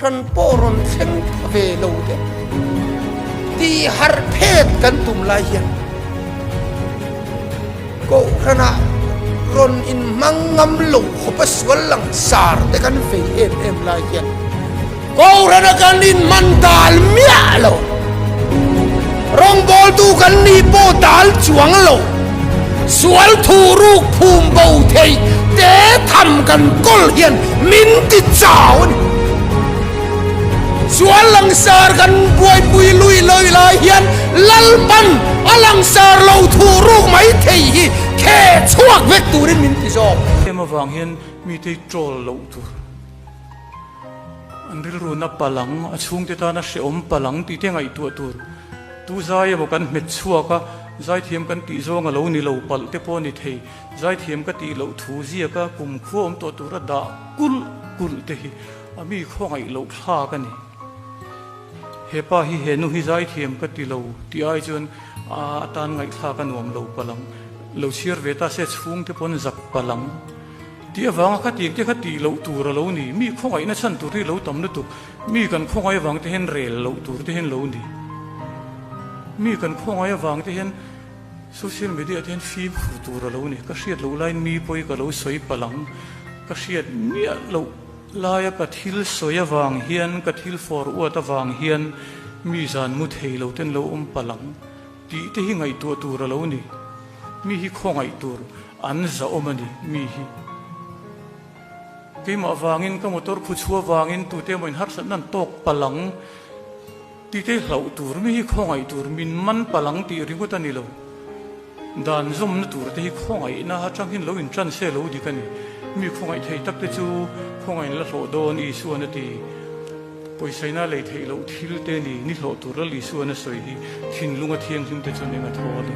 Kohhran pawh rawn thleng pha ve lo te tih harh phet kan tum lai hian Kohhranah rawn inhmang ngam lo khawpa sual langsar te kan vei em em lai hian Kohhrana kan inhman dal miah lo. Rawngbawltu kan nih pawh dal chuang lo. Sual thu ruk phum bo thei te tham kan kawl hian min ti chau a ni. Sual langsar kan buaipui lui lawi lai hian Lalpan a langsar lo thu ruk mai thei hi khe chhuak vek turin min ti zawk. Em avang hian mite troll loh tur. An rilruna palang, a chhungte tana hrehawm palang tih te ngaihtuah tur. Tu zai emaw kan hmet chhuak a, zaithiam kan tih zawng a lo ni lo palh te pawh a ni thei. Zaithiam ka tih loh thu ziak a, kumkhua awm tawh tura dah kulh kulh te hi a mi khawngaih loh thlak a ni. He pa hi he nu hi zaithiam ka ti lo tih ai chuan a atan ngaihthlak a nuam lo palang. Lo chhiar ve ta se chhungte pawn zak palang. Tih avanga kha tih te kha tih loh tur a lo ni. Mi khawngaihna chhan tur hi lo tam lutuk. Mi kan khawngaih avang te hian rel loh tur te hian lo ni. Mi kan khawngaih avang te hian social media te hian fimkhur tur a lo ni. Ka hriat loh laiin mi pawi ka lo sawi palh ang. Ka hriat miah loh laia ka thil sawi avang hian, ka thil fawr uat avang hian mi zan mu thei lo ten lo awm palh ang. Tih te hi ngaihtuah tur a lo ni. Mi hi khawngaih tur an zahawm a ni, mi hi. Keimah vangin, ka motor khu chhua vangin tute emaw in harsatna an tawk palang tih te hi hlauh tur, mi hi khawngaih tur, min man palang tih ringawt a ni lo. Dan zawmna tur te hi khawngaihna atang hian lo intan se lo dik a ni. Mi khawngaih thei tak te chu khawngaih in la hlawh dawn Isuan a ti. Pawisaina lei theih loh thil te ni, ni hlawh tur Lal Isuan a sawi hi thinlunga thianghlim te chuan eng a thawl a.